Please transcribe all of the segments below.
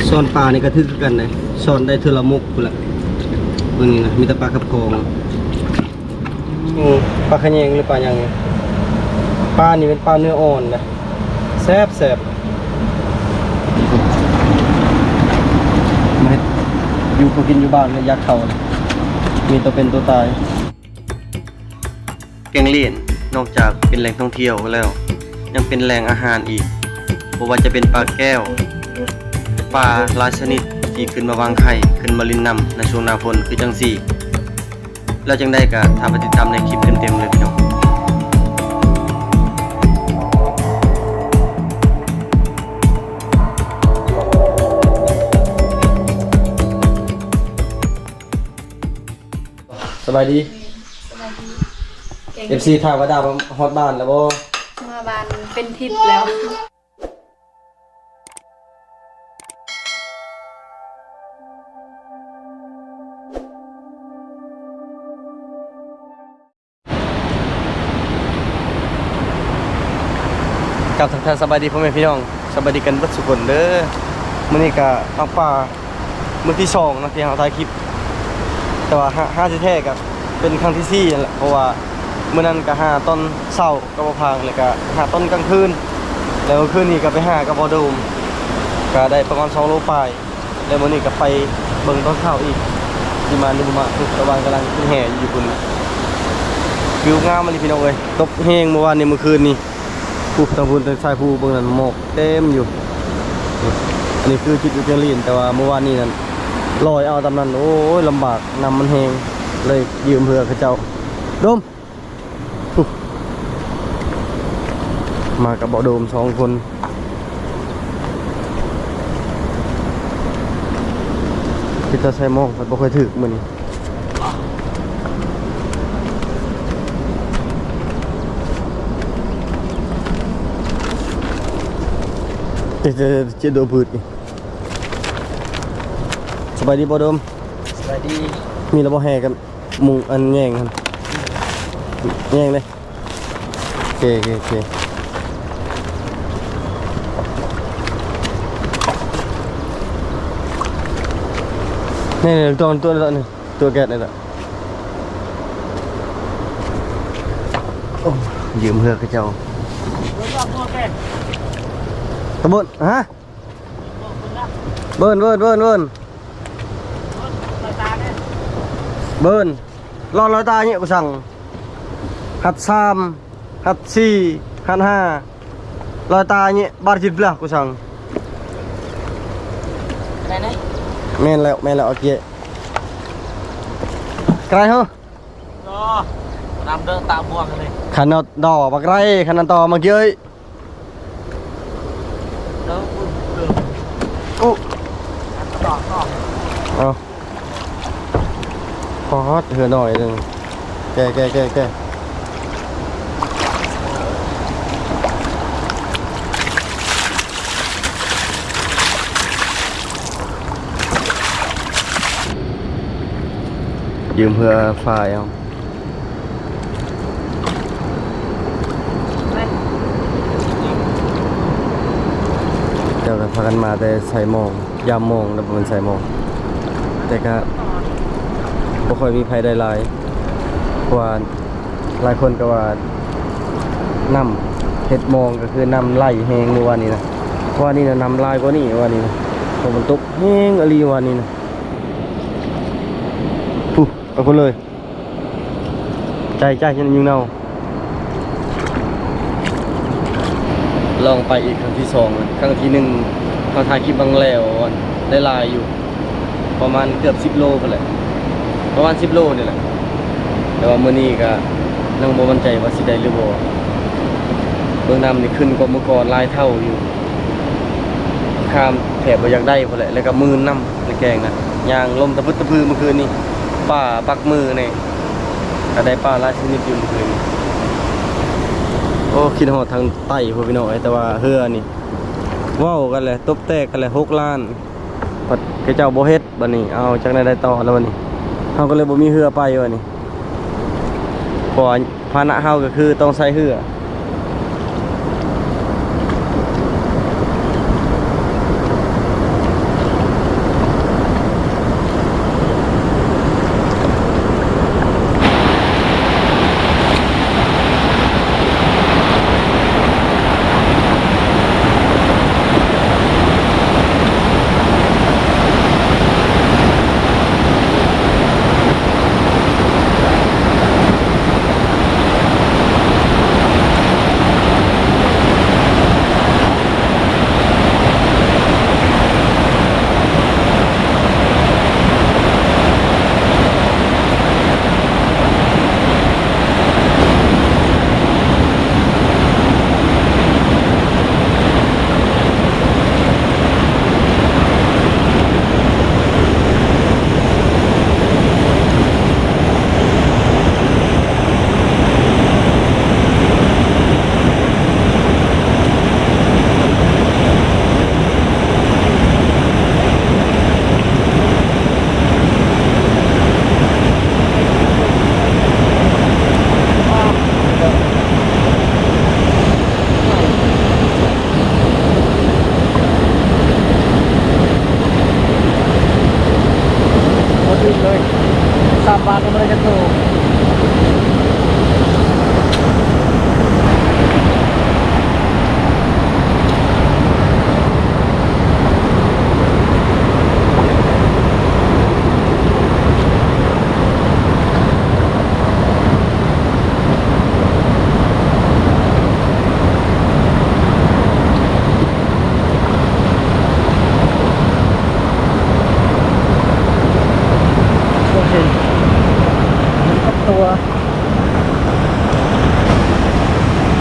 ຊ້ອນປານີ້ກໍຖືກຄືກັນເດ້ ຊ້ອນໄດ້ເທື່ອລະມົກພຸ້ນລະ. ເບິ່ງນີ້ນະ ມີແຕ່ປາກັບຂອງ. ອືມ ປາຂະແຍງ ຫຼື ປາຫຍັງນີ້? ປານີ້ເປັນປາເນື້ອອ່ອນນະ ແຊບໆ. ມາເຮັດຢູ່ ພໍກິນຢູ່ບ້ານ ແລ້ວຢາກເຂົ້າ ມີຕົວເປັນຕົວຕາຍ. ແກ້ງລ້ຽນ ນອກຈາກເປັນແຫຼ່ງທ່ອງທ່ຽວແລ້ວ ຍັງເປັນແຫຼ່ງອາຫານອີກ, ບໍ່ວ່າຈະເປັນປາແກ້ວ, ປາຫຼາຍຊະນິດທີ່ຂຶ້ນມາວາງໄຂ່ ຂຶ້ນມາຫຼິ້ນນ້ຳໃນຊ່ວງໜ້າຝົນຄືຈັ່ງຊີ້. ແລ້ວຈັ່ງໃດກໍຖ້າໄປຕິດຕາມໃນຄລິບເຕັມໆເລີຍພີ່ນ້ອງ. ສະບາຍດີ. ສະບາຍດີ. ເອັຟຊີຖາມວ່າດາວມາຮອດບ້ານແລ້ວບໍ່? ມາບ້ານເປັນທິດແລ້ວ. ກັບທັກທາຍສະບາຍດີພໍ່ແມ່ພີ່ນ້ອງ, ສະບາຍດີກັນເບິດສູ່ຄົນເດີ. ມື້ນີ້ກະມາປ່າມື້ທີສອງເນາະ ທີ່ເຮົາຖ່າຍຄລິບ, ແຕ່ວ່າຫາ ຫາແທ້ໆກະເປັນຄັ້ງທີສີ່ນັ້ນແຫຼະ, ເພາະວ່າມື້ນັ້ນກະຫາຕອນເຊົ້າກັບບໍ່ພາງ ແລ້ວກະຫາຕອນກາງຄືນ, ແລ້ວມື້ຄືນນີ້ກະໄປຫາກັບບໍ່ໂດມ, ກະໄດ້ປະມານສອງໂລປາຍ. ແລ້ວມື້ນີ້ກໍໄປເບິ່ງຕອນເຊົ້າອີກ ທີ່ມານຸມະພຸ້ນ ຕະວັນກຳລັງຂຶ້ນແຫ່ຢູ່ພຸ້ນ. ວິວງາມອີ່ຫຼີພີ່ນ້ອງເອີຍ, ຕົກແຮງມື້ວານນີ້ ມື້ຄືນນີ້ ພຸ້ນ ທາງພຸ້ນ ທາງຊາຍພູເບິ່ງນັ້ນ ໝອກເຕັມຢູ່. ອັນນີ້ຄືຈຸດຢູ່ແກ້ງລ້ຽນ ແຕ່ວ່າມື້ວານນີ້ນັ້ນລອຍເອົາຕາມນັ້ນ. ໂອ້ຍ ລຳບາກ, ນ້ຳມັນແຮງ ເລີຍຢືມເຮືອເຂົາເຈົ້າ. ໂດມ ມາກັບບໍ່ໂດມສອງຄົນ. ເປັນຕາໃສ່ໝອງ ພັດບໍ່ຄ່ອຍຖືກມື້ນີ້. ເຈະ ເຈະ ເຈະ ໂດນພືດນີ້. ສະບາຍດີບໍ່ໂດມ? ສະບາຍດີ. ມີລະບໍ່ແຫ່ກັນ? ມຸງອັນແຍງຫັ້ນ ແຍງເດ້. ໂອເຄ ໂອເຄ ໂອເຄ. ນີ້ໆ ຕົວ ຕົວນີ້ ຕົວແກັດນີ້ລະ. ໂອ້ ຢືມເຮືອເຂົາເຈົ້າ. ຕະບຸນ ຮະ? ເບິ່ນ ເບິ່ນ ເບິ່ນ ເບິ່ນ ເບິ່ນ ລໍລອຍຕາເຍ ກູສັ່ງ ຫັດສາມ ຫັດສີ່ ຫັດຫ້າ ລອຍຕາເຍ ບາດຈິດບລາ ກູສັ່ງ. ໄດ້ໄດ໋. ແມ່ນແລ້ວ ແມ່ນແລ້ວ ໂອເຄ ໄກເຮີ. ນຳເດີຕາບວງເລີຍ ຄັນນອດດໍບັກໄຣ ຄັນນອດຕໍບັກເຍີ້ຍ. ອູ້ ເອົາ ປອດ ເຮືອໜ້ອຍໜຶ່ງ ແກ່ ແກ່ ແກ່ ແກ່. ຢືມເຮືອຝ້າຍເອົາ. ເຈົ້າກໍພາກັນມາແຕ່ໃສ່ໝອງ ຢາມໝອງ ແລ້ວບໍ່ແມ່ນໃສ່ໝອງ ແຕ່ກໍບໍ່ຄ່ອຍມີໃຜໄດ້ຫຼາຍ ເພາະວ່າຫຼາຍຄົນກໍວ່ານ້ຳເຮັດໝອງ ກໍຄືນ້ຳໄຫຼແຮງມື້ວານນີ້ນະ. ວານນີ້ນະນ້ຳຫຼາຍກວ່ານີ້ ວານນີ້ນະ ເພາະມັນຕົກແຮງອີ່ຫຼີວານນີ້ນະ. ພຸ້ນ ໄປພຸ້ນເລີຍ. ໃຈ ໃຈ ຍັງຢູ່ເນົາ. ລອງໄປອີກຄັ້ງທີສອງ. ຄັ້ງທີໜຶ່ງເຮົາຖ່າຍຄລິບບາງແລ້ວ ໄດ້ຫຼາຍຢູ່ ປະມານເກືອບສິບໂລພຸ້ນແຫຼະ ປະມານສິບໂລນີ້ແຫຼະ. ແຕ່ວ່າມື້ນີ້ກະຍັງບໍ່ໝັ້ນໃຈວ່າຊິໄດ້ຫຼືບໍ່. ເບິ່ງນ້ຳນີ້ຂຶ້ນກວ່າມື້ກ່ອນຫຼາຍເທົ່າຢູ່. ຂ້າມແທບບໍ່ຢາກໄດ້ພຸ້ນແຫຼະ ແລ້ວກໍມື່ນນຳໃນແກ້ງນະ. ຍ່າງລົມຕະພຶດຕະພືມື້ຄືນນີ້ ປາປັກມືນີ້ ກໍໄດ້ປາຫຼາຍຊະນິດຢູ່ມື້ຄືນນີ້. ໂອ້ ຄິດຮອດທາງໃຕ້ພຸ້ນພີ່ນ້ອງເອີຍ ແຕ່ວ່າເຮືອນີ້ ເວົ້າກັນແຫຼະ ຕົບແຕກກັນແຫຼະ ຫົກລ້ານ ບັດເຂົາເຈົ້າບໍ່ເຮັດ ບັດນີ້ ເອົາ ຈັກແນວໃດຕໍ່ແລ້ວບັດນີ້ ເຮົາກໍເລີຍບໍ່ມີເຮືອໄປບັດນີ້ ເພາະວ່າພາຫະນະເຮົາກໍຄືຕ້ອງໃຊ້ເຮືອ.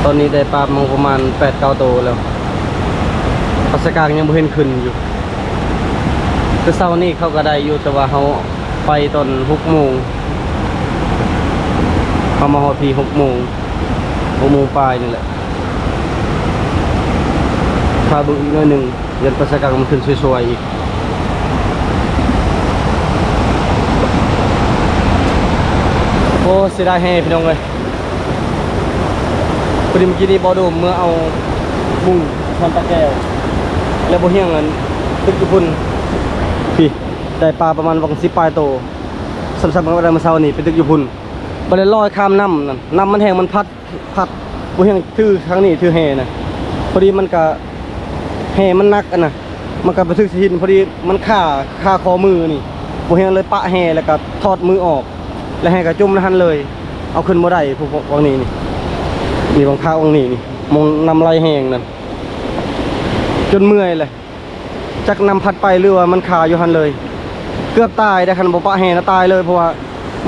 ຕອນນີ້ໄດ້ປາມາປະມານແປດເກົ້າໂຕແລ້ວ. ປາສະກາງຍັງບໍ່ເຫັນຂຶ້ນຢູ່. ແຕ່ເຊົ້ານີ້ເຂົາກໍໄດ້ຢູ່, ແຕ່ວ່າເຮົາໄປຕອນຫົກໂມງ, ເຮົາມາຮອດພີ້ຫົກໂມງ, ຫົກໂມງປາຍນີ້ແຫຼະ. ຖ້າເບິ່ງອີກໜ້ອຍໜຶ່ງ, ຢ້ານປາສະກາງມັນຂຶ້ນສວຍໆອີກ. ໂອ້ ເສຍດາຍແຮງພີ່ນ້ອງເອີຍ. ພໍດີມື້ກີ້ນີ້ບໍ່ໂດມເມືອເອົາບຸ້ງຊ່ອນປາແກ້ວ ແລ້ວບໍ່ຮຽງອັນຕຶກຢູ່ພຸ້ນ. ພີ້ ໄດ້ປາປະມານຫວ່າງສິບປາຍໂຕ, ສ່ຳໆກັບໄດ້ມື້ເຊົ້ານີ້ໄປຕຶກຢູ່ພຸ້ນ. ບັດໄດ້ລອຍຂ້າມນ້ຳນັ້ນ, ນ້ຳມັນແຮງ ມັນພັດ ພັດ ບໍ່ຮຽງຖືທາງນີ້ ຖືແຫນະ. ພໍດີມັນກະ ແຫມັນໜັກຫັ້ນນະ, ມັນກະໄປຖືສະຫີນ ພໍດີມັນຄາ ຄາຂໍ້ມືນີ້, ບໍ່ຮຽງເລີຍປະແຫ ແລ້ວກະຖອດມືອອກ ແລ້ວແຫກະຈົມໃນຫັ້ນເລີຍ, ເອົາຂຶ້ນບໍ່ໄດ້. ພວກ ພວກນີ້ນີ້ ນີ້ບັງພາກວັງນີ້ນີ້ ໝ່ອງນ້ຳໄຫຼແຮງນັ້ນ ຈົນເມື່ອຍເລີຍ. ຈັກນ້ຳພັດໄປ ຫຼືວ່າມັນຄາຢູ່ຫັ້ນເລີຍ. ເກືອບຕາຍໄດ໋, ຄັນບໍ່ປະແຫນະຕາຍເລີຍ, ເພາະວ່າ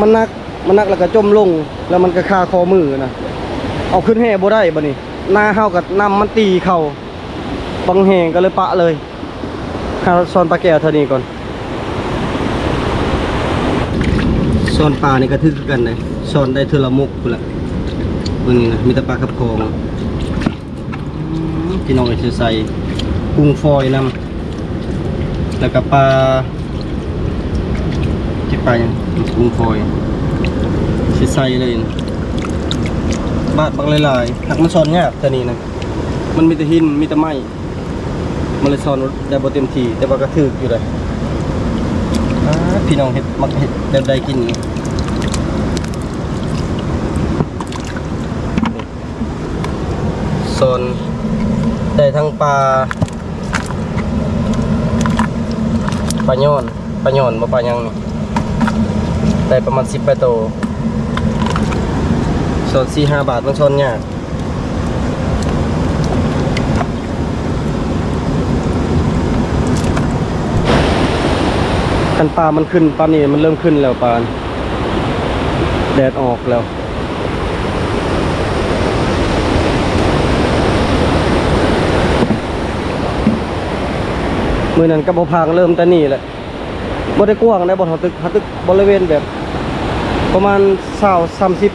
ມັນໜັກ ມັນໜັກແລ້ວກໍຈົມລົງ ແລ້ວມັນກໍຄາຂໍ້ມືນະ, ເອົາຂຶ້ນແຫບໍ່ໄດ້. ບັດນີ້ໜ້າເຮົາກໍນ້ຳມັນຕີເຂົ້າ ບັງແຮງກໍເລີຍປະເລີຍ. ຫາຊ່ອນປາແກ້ວເທົ່ານີ້ກ່ອນ. ຊ່ອນປານີ້ກໍຖືກຄືກັນເດ້, ຊ່ອນໄດ້ເທື່ອລະໝົກພຸ້ນລະ. ເບິ່ງນີ້ນະ ມີແຕ່ປາກັບຂອງ. ອືມ ພີ່ນ້ອງເອີຍ, ຊິໃສ່ກຸ້ງຝອຍນຳ ແລ້ວກໍປາ ຈັກປາຫຍັງ ກຸ້ງຝອຍ ຊິໃສ່ເລີຍ. ບາດບັກຫຼາຍໆ, ຫາກມັນຊ່ອນຍາກເທື່ອນີ້ນະ, ມັນມີແຕ່ຫີນ ມີແຕ່ໄມ້, ມັນເລີຍຊ່ອນໄດ້ບໍ່ເຕັມທີ່, ແຕ່ວ່າກໍຖືກຢູ່ເດ້. ອາ ພີ່ນ້ອງເຮັດ ມັກເຮັດແບບໃດກິນນີ້? ຊ່ອນໄດ້ທັງປາ ປາຍ້ອນ ປາຍ້ອນບໍ່ ປາຫຍັງນີ້ ໄດ້ປະມານສິບປາຍໂຕ. ຊ່ອນສີ່ຫ້າບາດ ມັນຊ່ອນຍາກ. ຄັນປາມັນຂຶ້ນປານນີ້ ມັນເລີ່ມຂຶ້ນແລ້ວ ປາ ແດດອອກແລ້ວ. ມື້ນັ້ນກັບບໍ່ພາງເລີ່ມແຕ່ນີ້ແຫຼະ, ບໍ່ໄດ້ກວ້າງໃດ໋ ບ່ອນເຮົາຕຶກ, ເຮົາຕຶກບໍລິເວນແບບປະມານຊາວ ສາມສິບ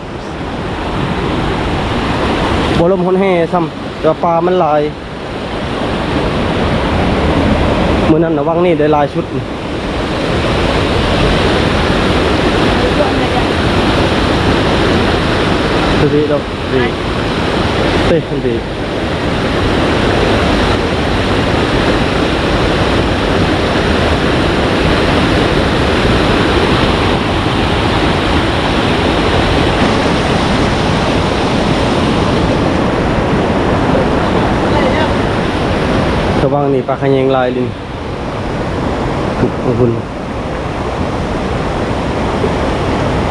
ບໍ່ລົມຮອດແຮ່ຊ້ຳ, ແຕ່ວ່າປາມັນຫຼາຍ. ມື້ນັ້ນນະ ວັງນີ້ໄດ້ຫຼາຍສຸດ. ໂຕນີ້ດອກ ນີ້ ເຕະ ມັນດີ. ລະວັງນີ້ ປາຂະແຍງຫຼາຍລີ. ພຸ້ນ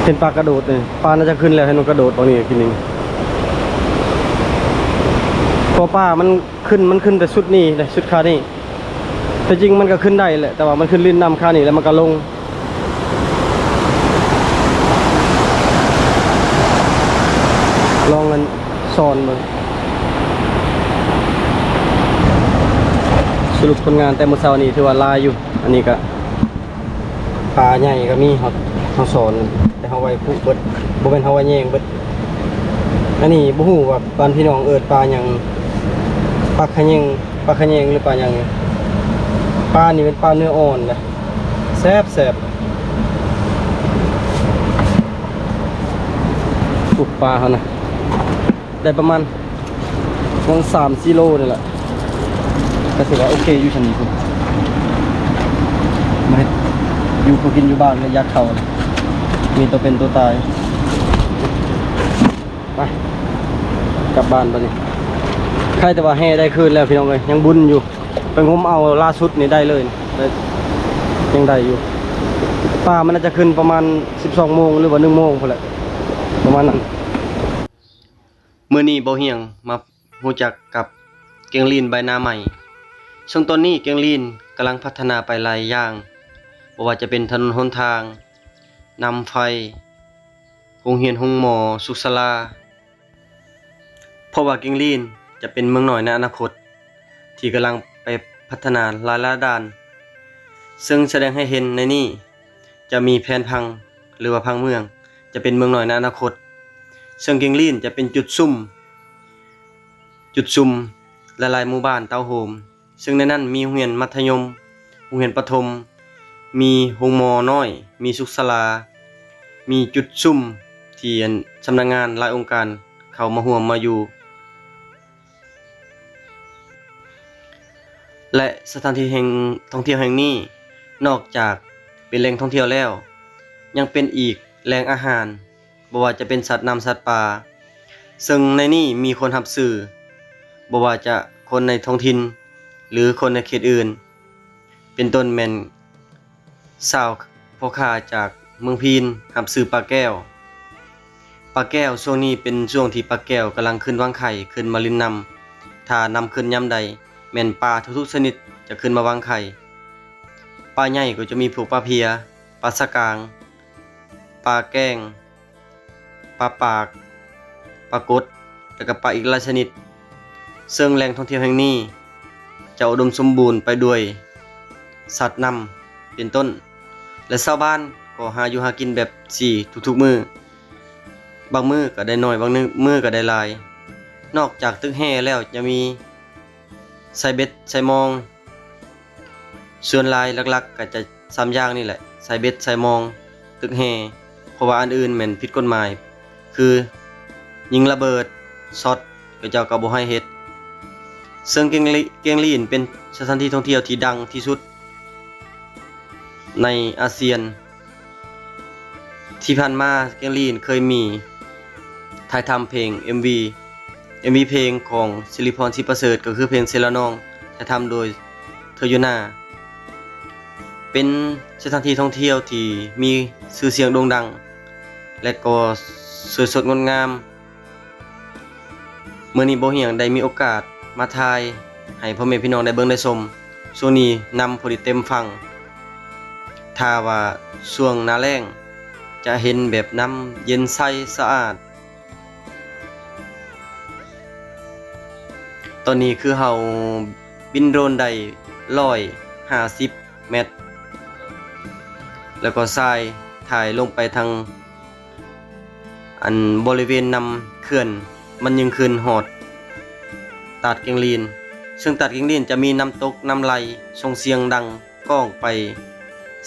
ເຫັນປາກະໂດດນີ້, ປາໜ້າຈະຂຶ້ນແລ້ວ, ເຫັນມັນກະໂດດບາງນີ້ກິນນີ້. ເພາະປາມັນຂຶ້ນ, ມັນຂຶ້ນແຕ່ຊຸດນີ້ເດ້, ຊຸດຄານີ້. ແຕ່ຈິງມັນກໍຂຶ້ນໄດ້ແຫຼະ, ແຕ່ວ່າມັນຂຶ້ນຫຼິ້ນນ້ຳຄານີ້ແລ້ວມັນກໍລົງ. ລອງອັນ ຊ້ອນເບິ່ງ. ສະຫຼຸບຜົນງານແຕ່ມື້ເຊົ້ານີ້ຖືວ່າຫຼາຍຢູ່. ອັນນີ້ກະປາໃຫຍ່ກະມີ, ເຮົາ ເຮົາຊ້ອນ ແຕ່ເຮົາໄວ້ຄຸເບິດ, ບໍ່ແມ່ນເຮົາໄວ້ແຍງເບິດ. ອັນນີ້ບໍ່ຮູ້ວ່າບ້ານພີ່ນ້ອງເອີ້ນປາຫຍັງ, ປາຂະແຍງ ປາຂະແຍງ ຫຼື ປາຫຍັງນີ້. ປານີ້ເປັນປາເນື້ອອ່ອນນະ, ແຊບໆ. ໂອ້ ປາເຮົານະ ໄດ້ປະມານຫວ່າງສາມສີ່ໂລນີ້ແຫຼະ, ກໍຖືວ່າໂອເຄຢູ່ຊັ້ນນີ້. ມາເຮັດຢູ່ພໍກິນຢູ່ບ້ານ ແລະ ຢາກເຂົ້າ ມີຕົວເປັນຕົວຕາຍ. ໄປ ກັບບ້ານບັດນີ້. ໃຄ່ແຕ່ວ່າແຮ່ໄດ້ຄືນແລ້ວ ພີ່ນ້ອງເອີຍ, ຍັງບຸນຢູ່. ໄປງົມເອົາລ່າສຸດນີ້ໄດ້ເລີຍ, ໄດ້ ຍັງໄດ້ຢູ່. ປາມັນໜ້າຈະຂຶ້ນປະມານສິບສອງໂມງ ຫຼືວ່າໜຶ່ງໂມງພຸ້ນແຫຼະ ປະມານນັ້ນ. ມື້ນີ້ເບົາຮຽງມາຮູ້ຈັກກັບແກງລີນໃບນາໃໝ່. ເຊິ່ງຕອນນີ້ແກງລີນກຳລັງພັດທະນາໄປຫຼາຍຢ່າງ, ບໍ່ວ່າຈະເປັນຖະໜົນຫົນທາງ, ນ້ຳໄຟ, ໂຮງຮຽນ, ໂຮງໝໍ, ສຸກສາລາ. ເພາະວ່າກຽງລີນຈະເປັນເມືອງນ້ອຍໃນອະນາຄົດ ທີ່ກຳລັງໄປພັດທະນາຫຼາຍໆດ້ານ, ເຊິ່ງສະແດງໃຫ້ເຫັນໃນນີ້ຈະມີແຜນຜັງ ຫຼືວ່າຜັງເມືອງ ຈະເປັນເມືອງນ້ອຍໃນອະນາຄົດ, ເຊິ່ງກຽງລີນຈະເປັນຈຸດຊຸມ ຈຸດຊຸມຫຼາຍໆໝູ່ບ້ານເຕົ້າໂຮມ, ເຊິ່ງໃນນັ້ນມີໂຮງຮຽນມັດທະຍົມ, ໂຮງຮຽນປະຖົມ, ມີໂຮງໝໍນ້ອຍ, ມີສຸກສາລາ, ມີຈຸດຊຸມທີ່ອັນສຳນັກງານຫຼາຍອົງການເຂົ້າມາຮ່ວມມາຢູ່ ແລະ ສະຖານທີ່ແຫ່ງທ່ອງທ່ຽວແຫ່ງນີ້ ນອກຈາກເປັນແຫຼ່ງທ່ອງທ່ຽວແລ້ວ ຍັງເປັນອີກແຫຼ່ງອາຫານ ບໍ່ວ່າຈະເປັນສັດນ້ຳສັດປ່າ, ເຊິ່ງໃນນີ້ມີຄົນຮັບຊື່ ບໍ່ວ່າຈະຄົນໃນທ້ອງຖິ່ນ ຫຼື ຄົນໃນເຂດອື່ນ, ເປັນຕົ້ນແມ່ນຊາວພໍ່ຄ້າຈາກເມືອງພີນ ຮັບຊື່ປາແກ້ວ. ປາແກ້ວ ຊ່ວງນີ້ເປັນຊ່ວງທີ່ປາແກ້ວກຳລັງຂຶ້ນວາງໄຂ່ ຂຶ້ນມາຫຼິ້ນນ້ຳ, ຖ້ານ້ຳຂຶ້ນຍາມໃດ ແມ່ນປາທຸກໆຊະນິດຈະຂຶ້ນມາວາງໄຂ່. ປາໃຫຍ່ກໍຈະມີພວກປາເພຍ, ປາສະກາງ, ປາແກ້ງ, ປາປາກ, ປາກົດ ແລະ ກະປາອີກຫຼາຍຊະນິດ, ເຊິ່ງແຫຼ່ງທ່ອງທ່ຽວແຫ່ງນີ້ຈະອຸດົມສົມບູນໄປດ້ວຍສັດນ້ຳເປັນຕົ້ນ ແລະ ຊາວບ້ານກໍຫາຢູ່ຫາກິນແບບນີ້ທຸກໆມື້, ບາງມື້ກະໄດ້ໜ້ອຍ ບາງມື້ກະໄດ້ຫຼາຍ. ນອກຈາກຕຶກແຮ່ແລ້ວ ຈະມີໃສ່ເບັດໃສ່ມອງ, ສ່ວນຫຼາຍຫຼັກໆກະຈະສາມຢ່າງນີ້ແຫຼະ ໃສ່ເບັດໃສ່ມອງ, ຕຶກແຮ່ ເພາະວ່າອັນອື່ນແມ່ນຜິດກົດໝາຍ ຄືຍິງລະເບີດ, ຊັອດ ເຂົາເຈົ້າກະບໍ່ໃຫ້ເຮັດ. ເຊິ່ງກຽງລີ ກຽງລີນເປັນສະຖານທີ່ທ່ອງທ່ຽວທີ່ດັງທີ່ສຸດໃນອາຊຽນ. ທີ່ຜ່ານມາກຽງລີນເຄີຍມີຖ່າຍທຳເພງ ເອັມວີ ເອັມວີເພງຂອງສິລິພອນ ສີປະເສີດ ກໍຄືເພງເຊລະນອງ ຖ່າຍທຳໂດຍເທີຍູນາ, ເປັນສະຖານທີ່ທ່ອງທ່ຽວທີ່ມີຊື່ສຽງໂດ່ງດັງ ແລະ ກໍສວຍສົດງົດງາມ. ມື້ນີ້ບໍ່ຮຽງໄດ້ມີໂອກາດມາຖ່າຍໃຫ້ພໍ່ແມ່ພີ່ນ້ອງໄດ້ເບິ່ງໄດ້ຊົມ. ຊ່ວງນີ້ນ້ຳພໍດີເຕັມຝັ່ງ, ຖ້າວ່າຊ່ວງໜ້າແລ້ງຈະເຫັນແບບນ້ຳເຢັນໃສສະອາດ. ຕອນນີ້ຄືເຮົາບິນໂດຣນໄດ້ຮ້ອຍຫ້າສິບແມັດ ແລ້ວກໍສາຍຖ່າຍລົງໄປທາງ ອັນບໍລິເວນນ້ຳເຂື່ອນມັນຍືງຂຶ້ນຮອດຕາດກຽງລີນ, ເຊິ່ງຕາດກຽງລີນຈະມີນ້ຳຕົກນ້ຳໄຫຼສົ່ງສຽງດັງກ້ອງໄປ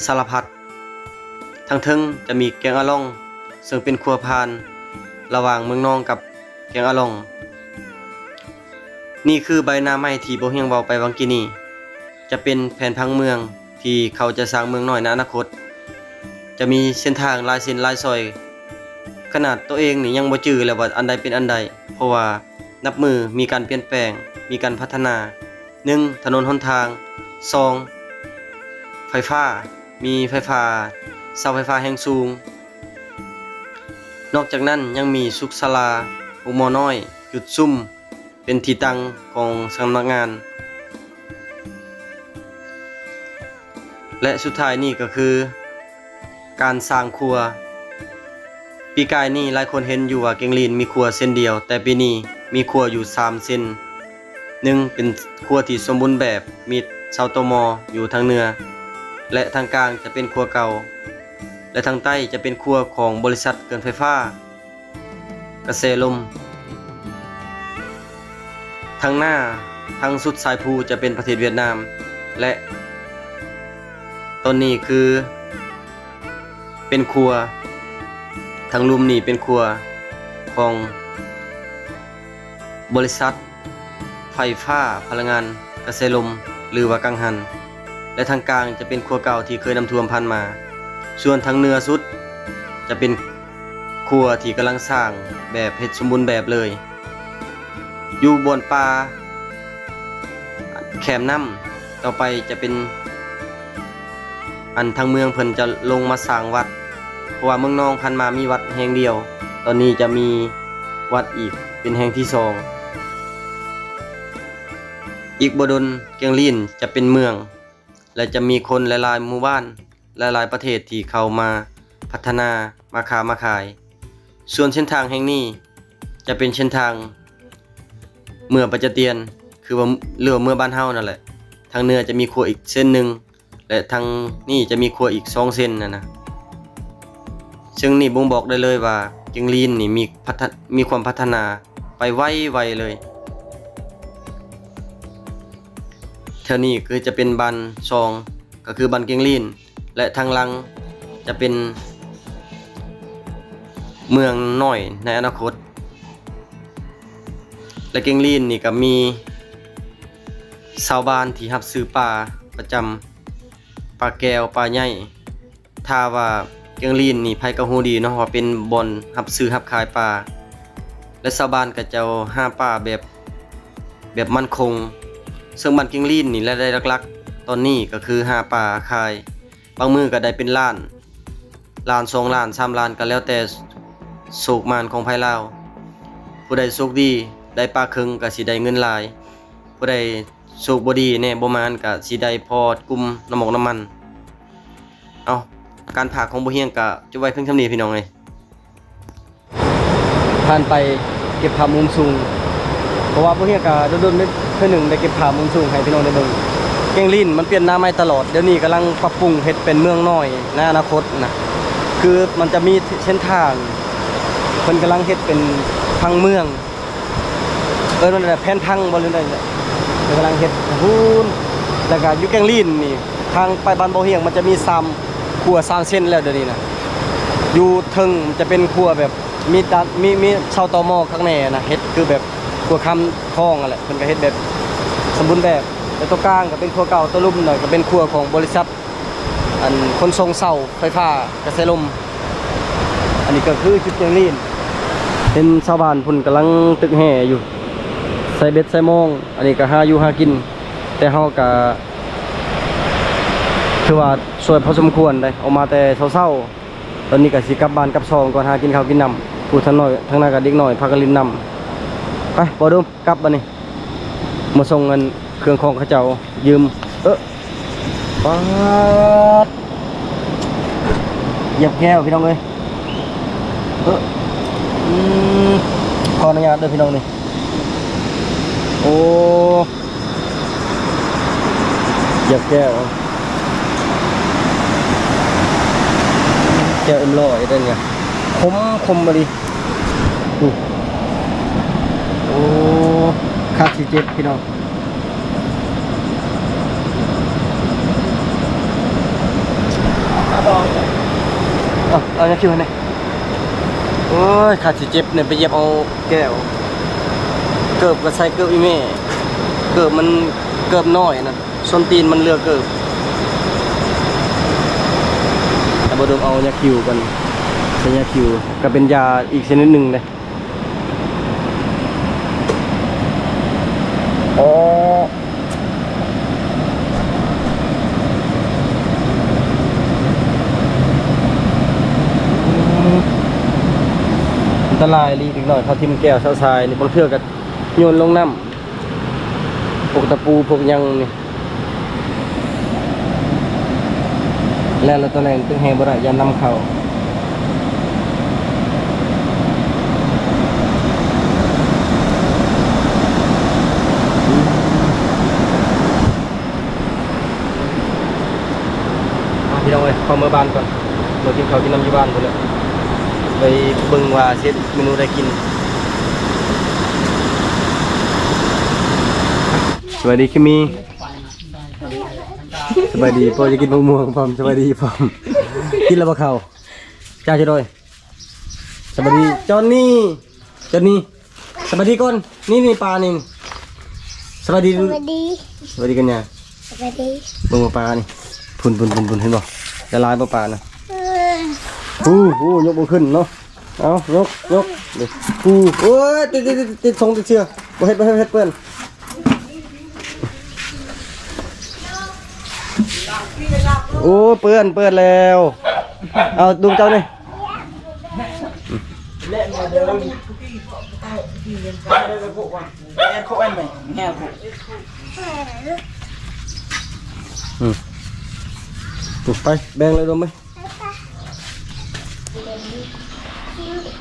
ສາລະພັດ. ທາງເທິງຈະມີແກ້ງອາລອງ ເຊິ່ງເປັນຂົວຜ່ານລະຫວ່າງເມືອງນອງກັບແກ້ງອາລອງ. ນີ້ຄືໃບໜ້າໄມ້ທີ່ບໍ່ຮຽງເວົ້າໄປຫວ່າງກີ້ນີ້ ຈະເປັນແຜນຜັງເມືອງ ທີ່ເຂົາຈະສ້າງເມືອງນ້ອຍໃນອະນາຄົດ. ຈະມີເສັ້ນທາງຫຼາຍເສັ້ນຫຼາຍຊອຍ, ຂະໜາດໂຕເອງນີ້ຍັງບໍ່ຈື່ເລີຍວ່າອັນໃດເປັນອັນໃດ, ເພາະວ່ານັບມື້ມີການປ່ຽນແປງ, ມີການພັດທະນາ. ໜຶ່ງ ຖະໜົນຫົນທາງ, ສອງ ໄຟຟ້າ, ມີໄຟຟ້າ, ເສົາໄຟຟ້າແຮງສູງ. ນອກຈາກນັ້ນຍັງມີສຸກສາລາ, ໂຮງໝໍນ້ອຍ, ຈຸດຊຸມ, ເປັນທີ່ຕັ້ງຂອງສຳນັກງານ ແລະ ສຸດທ້າຍນີ້ກໍຄືການສ້າງຄົວ. ປີກາຍນີ້ຫຼາຍຄົນເຫັນຢູ່ວ່າກຽງລີນມີຂົວເສັ້ນດຽວ, ແຕ່ປີນີ້ມີຂົວຢູ່ສາມເສັ້ນ. ໜຶ່ງ ເປັນຂົວທີ່ສົມບູນແບບ, ມີເສົາຕໍມໍຢູ່ທາງເໜືອ ແລະ ທາງກາງຈະເປັນຂົວເກົ່າ ແລະ ທາງໃຕ້ຈະເປັນຂົວຂອງບໍລິສັດເຂື່ອນໄຟຟ້າ ກະແສລົມ. ທາງໜ້າ ທາງສຸດສາຍພູຈະເປັນປະເທດຫວຽດນາມ ແລະ ຕອນນີ້ຄືເປັນຂົວ, ທາງລຸ່ມນີ້ເປັນຂົວຂອງບໍລິສັດ ໄຟຟ້າພະລັງງານກະແສລົມ ຫຼືວ່າກັງຫັນ ແລະ ທາງກາງຈະເປັນຂົວເກົ່າທີ່ເຄີຍນ້ຳຖ້ວມຜ່ານມາ. ສ່ວນທາງເໜືອສຸດຈະເປັນຂົວທີ່ກຳລັງສ້າງແບບເຮັດສົມບູນແບບເລີຍ. ຢູ່ບ່ອນປ່າແຄມນ້ຳ ຕໍ່ໄປຈະເປັນ ອັນທາງເມືອງເພິ່ນຈະລົງມາສ້າງວັດ, ເພາະວ່າເມືອງນອງຜ່ານມາມີວັດແຫ່ງດຽວ, ຕອນນີ້ຈະມີວັດອີກເປັນແຫ່ງທີສອງ. ອີກບໍ່ດົນ ກຽງລີນຈະເປັນເມືອງ ແລະ ຈະມີຄົນຫຼາຍໆໝູ່ບ້ານ, ຫຼາຍໆປະເທດທີ່ເຂົ້າມາພັດທະນາ, ມາຄ້າມາຂາຍ. ສ່ວນເສັ້ນທາງແຫ່ງນີ້ຈະເປັນເສັ້ນທາງ ເມືອປາຈະຕຽນ ຄືວ່າ ຫຼືວ່າເມືອບ້ານເຮົານັ້ນແຫຼະ. ທາງເໜືອຈະມີຂົວອີກເສັ້ນໜຶ່ງ ແລະ ທາງນີ້ຈະມີຂົວອີກສອງເສັ້ນນັ້ນນະ. ເຊິ່ງນີ້ບົ່ງບອກໄດ້ເລີຍວ່າ ແກ້ງລີນນີ້ມີພັດທະ ມີຄວາມພັດທະນາໄປໄວໆເລີຍ. ແຖວນີ້ຄືຈະເປັນບ້ານຊ່ອງ ກໍຄືບ້ານແກ້ງລີນ ແລະ ທາງຫຼັງຈະເປັນເມືອງນ້ອຍໃນອະນາຄົດ. ແລະ ແກ້ງລີນນີ້ກໍມີຊາວບ້ານທີ່ຮັບຊື້ປາປະຈຳ ປາແກ້ວ ປາໃຫຍ່. ຖ້າວ່າແກ້ງລີນນີ້ ໃຜກໍຮູ້ດີເນາະ ວ່າເປັນບ່ອນຮັບຊື້ຮັບຂາຍປາ ແລະ ຊາວບ້ານເຂົາເຈົ້າຫາປາແບບ ແບບໝັ້ນຄົງ. ເຊິ່ງບ້ານແກ້ງລີນນີ້ ລາຍໄດ້ຫຼັກໆຕອນນີ້ກໍຄືຫາປາຂາຍ ບາງມື້ກໍໄດ້ເປັນລ້ານ ລ້ານ ສອງລ້ານ ສາມລ້ານ ກໍແລ້ວແຕ່ໂຊກໝານຂອງໃຜລາວ. ຜູ້ໃດໂຊກດີໄດ້ປາເຄິ່ງກໍຊິໄດ້ເງິນຫຼາຍ, ຜູ້ໃດໂຊກບໍ່ດີແດ່ ບໍ່ໝານ ກໍຊິໄດ້ພໍກຸ້ມນ້ຳໝອກນ້ຳມັນ. ເອົາ ການພາກຂອງບໍ່ຮຽງກໍຈົບໄວ້ພຽງສ່ຳນີ້ພີ່ນ້ອງເອີຍ. ຜ່ານໄປເກັບພາບມຸມສູງ ເພາະວ່າບໍ່ຮຽງກະດົນໆເທື່ອໜຶ່ງໄດ້ເກັບພາບມຸມສູງໃຫ້ພີ່ນ້ອງໄດ້ເບິ່ງ. ແກ້ງລີນມັນປ່ຽນໜ້າໃໝ່ຕະຫຼອດ, ດຽວນີ້ກຳລັງປັບປຸງເຮັດເປັນເມືອງນ້ອຍໃນອະນາຄົດນະ. ຄືມັນຈະມີເສັ້ນທາງ ເພິ່ນກຳລັງເຮັດເປັນຜັງເມືອງ ເອີ້ນວ່າແຜນຜັງບໍ່ ຫຼືໃດ ກຳລັງເຮັດພຸ້ນ. ແລ້ວກະຢູ່ແກ້ງລີນນີ້ ທາງໄປບ້ານບໍ່ຮຽງ ມັນຈະມີສາມຂົວສາມເສັ້ນແລ້ວດຽວນີ້ນະ. ຢູ່ເທິງຈະເປັນຂົວແບບ ມີດານ ມີ ມີເສົາຕໍໝໍ້ຄັກແນ່ນະ, ເຮັດຄືແບບຂົວຂ້າມຄອງຫັ້ນແຫຼະ, ເພິ່ນກໍເຮັດແບບສົມບູນແບບ. ແລ້ວຕົວກາງກໍເປັນຂົວເກົ່າ, ຕົວລຸ່ມນະກໍເປັນຂົວຂອງບໍລິສັດ ອັນ ຂົນສົ່ງເສົາໄຟຟ້າກະແສລົມ. ອັນນີ້ກໍຄືຈຸດແກ້ງລີນ, ເຫັນຊາວບ້ານເພິ່ນກຳລັງຕຶກແຮ່ຢູ່ ໃສ່ເບັດໃສ່ມອງ. ອັນນີ້ກໍຫາຢູ່ຫາກິນ, ແຕ່ເຮົາກໍຖືວ່າຊ່ວຍພໍສົມຄວນໄດ໋, ອອກມາແຕ່ເຊົ້າໆ. ຕອນນີ້ກໍຊິກັບບ້ານກັບຊ່ອງກ່ອນ, ຫາກິນເຂົ້າກິນນ້ຳ. ຜູ້ທາງນ້ອຍ ທາງໜ້າກໍເດັກນ້ອຍພາກັນຫຼິ້ນນ້ຳ. ໄປ ບໍ່ດົມ ກັບບາດນີ້ ມາສົ່ງເງິນເຄື່ອງຂອງເຂົາເຈົ້າຢືມ. ເອີ ປາດ ຢຽບແກ້ວພີ່ນ້ອງເອີຍ. ເອີ ອືມ ຂໍອະນຸຍາດເດີພີ່ນ້ອງນີ້. ໂອ້ ຢຽບແກ້ວ ແກ້ວເອັມຮ້ອຍເດ້ນີ້ ຂົມ ຂົມອີ່ຫຼີ. ໂອ້ ໂອ້ ຄາດຊິເຈັບພີ່ນ້ອງ. ເອົາ ເອົາຍາຄິວໃຫ້ແດ່. ໂອ້ຍ ຄາດຊິເຈັບນີ້ ໄປຢຽບເອົາແກ້ວ. ເກີບກໍໃສ່ເກີບອີ່ແມ່, ເກີບມັນ ເກີບນ້ອຍນະ. ສົ້ນຕີນມັນເຫຼືອເກີບ. ແຕ່ບໍ່ດົມເອົາຍາຄິວກ່ອນ, ໃສ່ຍາຄິວກໍເປັນຢາອີກຊະນິດໜຶ່ງເດ້. ອໍ ອັນຕະລາຍອີ່ຫຼີ ເດັກນ້ອຍເຂົາຖິ້ມແກ້ວຊາວຊາຍນີ້ ບາງເທື່ອກໍໂຍນລົງນ້ຳ. ພວກຕະປູພວກຫຍັງນີ້ ແລ່ນລະຕະແລ່ນຕຶກແຮ່ບໍ່ໄດ້ ຢ້ານນ້ຳເຂົ້າ. ອ່ະ ພີ່ນ້ອງເອີຍ ຂໍເມືອບ້ານກ່ອນ, ເມືອກິນເຂົ້າກິນນ້ຳຢູ່ບ້ານພຸ້ນແຫຼະ, ໄປເບິ່ງວ່າຊິເຮັດເມນູໃດກິນ. ສະບາຍດີຄິມມີ. ສະບາຍດີ ພໍ່ຈະກິນໝາກມ່ວງພ້ອມ. ສະບາຍດີພ້ອມ. ກິນແລ້ວບໍ່ເຂົ້າ? ຈ້າຈະໂດຍ. ສະບາຍດີຈອນນີ້ ຈອນນີ້. ສະບາຍດີກ່ອນ. ນີ້ ນີ້ປານີ້. ສະບາຍດີ ສະບາຍດີ ສະບາຍດີກັນຍາ. ສະບາຍດີ. ເບິ່ງວ່າປານີ້ ພຸ້ນໆໆໆ ເຫັນບໍ່? ລະລາຍບໍ່ປານະ? ເອີ ໂອ້ໂຫ ຍົກບໍ່ຂຶ້ນເນາະ. ເອົາ ຍົກ ຍົກ. ເດ້ ປູ. ໂອ້ຍ ຕິດ ຕິດ ຕິດ ຕິດ ຊົງ ຕິດເຊື້ອ. ບໍ່ເຮັດ ບໍ່ເຮັດ ເຮັດເປື້ອນ. ໂອ້ ເປື້ອນ ເປື້ອນແລ້ວ. ເອົາ ດຸງເຈົ້ານີ້. ແລະ ມາເດີ ແອນໂຄແອນໄໝ ແຮໂຄ ອືມ ໄປ ແບ່ງເລີຍ ດົມເອີຍ.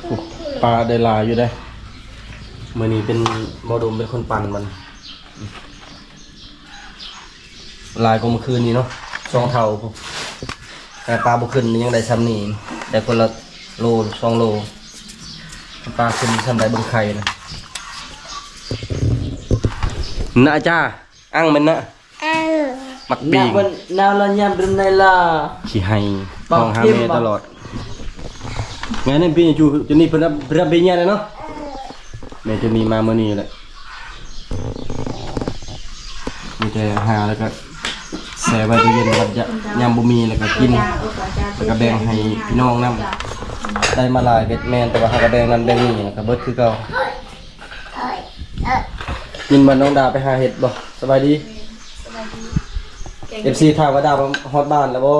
ໂອ້ ປາໄດ້ຫຼາຍຢູ່ເດ້. ມື້ນີ້ເປັນ ບໍ່ດົມເປັນຄົນປັ່ນມັນ ຫຼາຍກວ່າມື້ຄືນນີ້ເນາະ ສອງເທົ່າພຸ້ນ. ແຕ່ປາບໍ່ຂຶ້ນນີ້ຍັງໄດ້ຊ່ຳນີ້ ໄດ້ຄົນລະໂລສອງໂລ. ປາຂຶ້ນຊ່ຳໄດ້ເບິ່ງໄຂ່ນະ ນະຈ້າ ອັງແມ່ນນະ ມັກປີກ ນາວລະຍາມເປັນໄນລາ ຂີ້ໄຫ້ ຮ້ອງຫາແມ່ຕະຫຼອດ. ແມ່ນີ້ປີຢູ່ຈົນນີ້ເພິ່ນເປັນເບັຍຍາແລ້ວເນາະ. ແມ່ຈົນນີ້ມາມື້ນີ້ແຫຼະ ມີແຕ່ຫາແລ້ວກໍແຊ່ໄວ້ຕູ້ເຢັນ ບັດຍາມບໍ່ມີແລ້ວກໍກິນ ແລ້ວກໍແບ່ງໃຫ້ພີ່ນ້ອງນຳ. ໄດ້ມາຫຼາຍເບັດແມ່ນ ແຕ່ວ່າເຮົາກໍແບ່ງນັ້ນແບ່ງນີ້ ແລ້ວກໍເບິດຄືເກົ່າ. ຍິນວ່ານ້ອງດາໄປຫາເຫັດບໍ່? ສະບາຍດີ ສະບາຍດີ. ເອັຟຊີຖາມວ່າດາມາຮອດບ້ານແລ້ວບໍ່?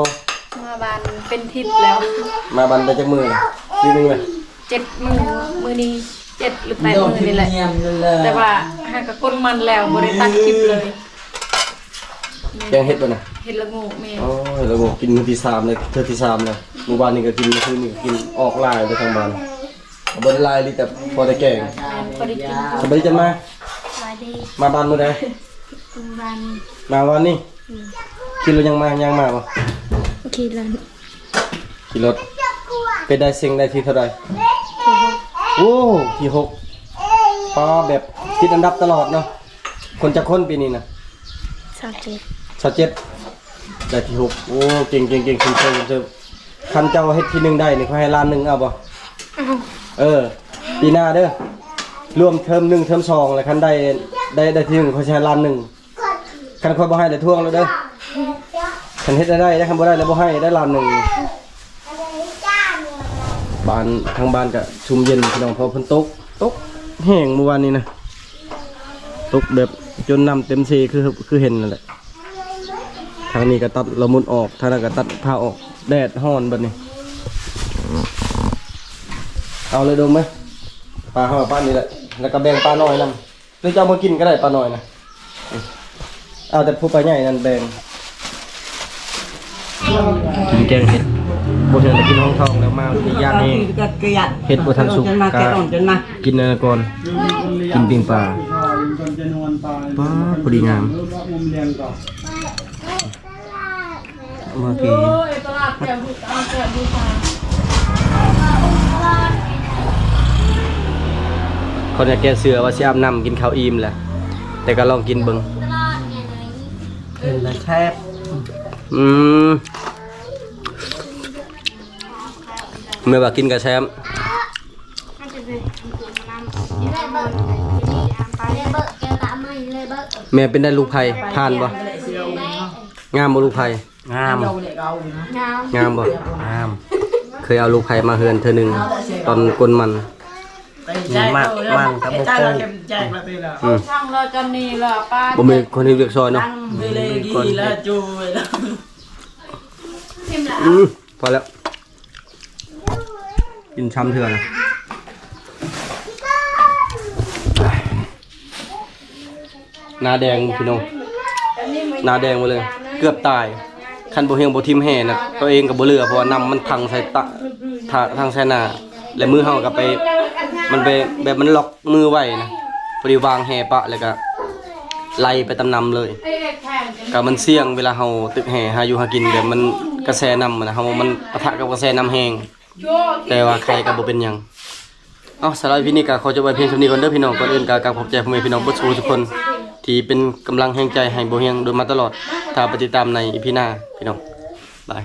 ມາບ້ານເປັນທິດແລ້ວ. ມາບ້ານໄດ້ຈັກມື້? ທີໜຶ່ງເລີຍ ເຈັດມື້ ມື້ນີ້ເຈັດຫຼືແປດມື້ນີ້ແຫຼະ ແຕ່ວ່າຫາກະກົນມັນແລ້ວ ບໍ່ໄດ້ຕັດຄລິບເລີຍ. ແກງເຫັດບໍ່ນະ? ເຫັດລະໂງກແມ່ນ. ອໍ ເຫັດລະໂງກ ກິນມື້ທີສາມເລີຍ ເທື່ອທີສາມແລ້ວ. ມື້ວານນີ້ກໍກິນ ມື້ຄືນນີ້ກໍກິນ ອອກຫຼາຍເລີຍທາງບ້ານ. ບໍ່ໄດ້ຫຼາຍອີ່ຫຼີ ແຕ່ພໍໄດ້ແກງ ແມ່ນ ພໍໄດ້ກິນ. ສະບາຍດີຈັນມາ ສະບາຍດີ. ມາບ້ານມື້ໃດ? ມື້ວານນີ້ ມາວານນີ້. ອືມ ຂີ່ລົດຍັງມາ ຍ່າງມາບໍ່? ຂີ່ລົດ ຂີ່ລົດ. ເປັນໄດ້ເສັງໄດ້ທີເທົ່າໃດ? ທີຫົກ. ໂອ້ ທີຫົກ ປາ ແບບຕິດອັນດັບຕະຫຼອດເນາະ. ຄົນຈັກຄົນປີນີ້ນະ? ຊາວເຈັດ ຊາວເຈັດ ໄດ້ທີຫົກ. ໂອ້ ເກັ່ງໆໆ ຊົມເຊີຍ ຊົມເຊີຍ. ຄັນເຈົ້າເຮັດທີໜຶ່ງໄດ້ນີ້ ຂ້ອຍໃຫ້ລ້ານໜຶ່ງ ເອົາບໍ່? ເອົາ. ເອີ ປີໜ້າເດີ ລວມເທີມໜຶ່ງເທີມສອງ ແລ້ວຄັນໄດ້ ໄດ້ ໄດ້ທີໜຶ່ງ ຂ້ອຍຊິໃຫ້ລ້ານໜຶ່ງ. ຄັນຂ້ອຍບໍ່ໃຫ້ແລ້ວທວງແລ້ວເດີ ຄັນເຮັດໃຫ້ໄດ້ ຄັນບໍ່ໄດ້ແລ້ວບໍ່ໃຫ້ ໄດ້ລ້ານໜຶ່ງ. ບ້ານ ທາງບ້ານກະຊຸ່ມເຢັນພີ່ນ້ອງ ເພາະເພິ່ນຕົກ ຕົກແຮງມື້ວານນີ້ນະ ຕົກແບບຈົນນ້ຳເຕັມເຊ ຄື ຄືເຫັນນັ້ນແຫຼະ. ທາງນີ້ກໍຕັດລະມຸດອອກ ທາງນັ້ນກໍຕັດຜ້າອອກ ແດດຮ້ອນບັດນີ້. ເອົາເລີຍດົມເອີຍ ປາເຮົາປານນີ້ແຫຼະ ແລ້ວກໍແບ່ງປານ້ອຍນຳ ຫຼືເຈົ້າມາກິນກໍໄດ້ ປານ້ອຍນະ. ເອົາແຕ່ຜູ້ປາໃຫຍ່ນັ້ນແບ່ງ. ກິນແກງເຫັດ ບໍ່ເຖິງໄດ້ກິນຮອງທ້ອງແລ້ວ ມານີ້ຢ້ານແຮງ ເຫັດບໍ່ທັນສຸກ ກະກິນອັນນັ້ນກ່ອນ ກິນປີ້ງປາ. ປາ ພໍດີງາມ. ເມື່ອກີ້ ຂ້ອຍຍັງແກ່ເຊື່ອວ່າຊິອາບນ້ຳກິນເຂົ້າອີ່ມແຫຼະ ແຕ່ກໍລອງກິນເບິ່ງ. ເຫັນແລ້ວແຊບ. ອືມ ແມ່ວ່າກິນກໍແຊບ. ແມ່ເປັນໄດ້ລູກໃຜ ຜ່ານບໍ່? ງາມບໍ່ລູກໃຜ? ງາມ. ງາມບໍ່? ງາມ. ເຄີຍເອົາລູກໃຜມາເຮືອນເທື່ອໜຶ່ງ ຕອນກົນມັນ ມັນ ມັນກໍບໍ່ເຄີຍ. ອືມ ບໍ່ມີຄົນເຮັດວຽກຊ່ອຍເນາະ. ອືມ ພໍແລ້ວ ກິນຊຳເທື່ອນະ. ໜ້າແດງພີ່ນ້ອງ ໜ້າແດງໝົດເລີຍ ເກືອບຕາຍ. ຄັນບໍ່ຮຽງບໍ່ຖິ້ມແຫນະ ຕົວເອງກໍບໍ່ເຫຼືອ ເພາະວ່ານ້ຳມັນທັງໃສ່ຕະ ທະ ທັງໃສ່ໜ້າ ແລະ ມືເຮົາກໍໄປ ມັນໄປ ແບບມັນລັອກມືໄວ້ນະ ພໍດີວາງແຫປະ ແລ້ວກໍໄຫຼໄປຕາມນ້ຳເລີຍ. ກໍມັນສ່ຽງເວລາເຮົາຕຶກແຫຫາຢູ່ຫາກິນ ແບບມັນກະແສນ້ຳນະ ເຮົາ ມັນປະທະກັບກະແສນ້ຳແຮງ. ແຕ່ວ່າໄຄກໍບໍ່ເປັນຫຍັງ. ເອົາ ສຳລັບຄລິບນີ້ກໍຂໍຈົບໄວ້ພຽງສ່ຳນີ້ກ່ອນເດີພີ່ນ້ອງ. ກ່ອນອື່ນກໍກາບຂອບໃຈພໍ່ແມ່ພີ່ນ້ອງເບິດສູ່ທຸກຄົນ ທີ່ເປັນກຳລັງແຮງໃຈໃຫ້ບໍ່ຮຽງໂດຍມາຕະຫຼອດ. ຖ້າໄປຕິດຕາມໃນອີພີໜ້າພີ່ນ້ອງ ບາຍ.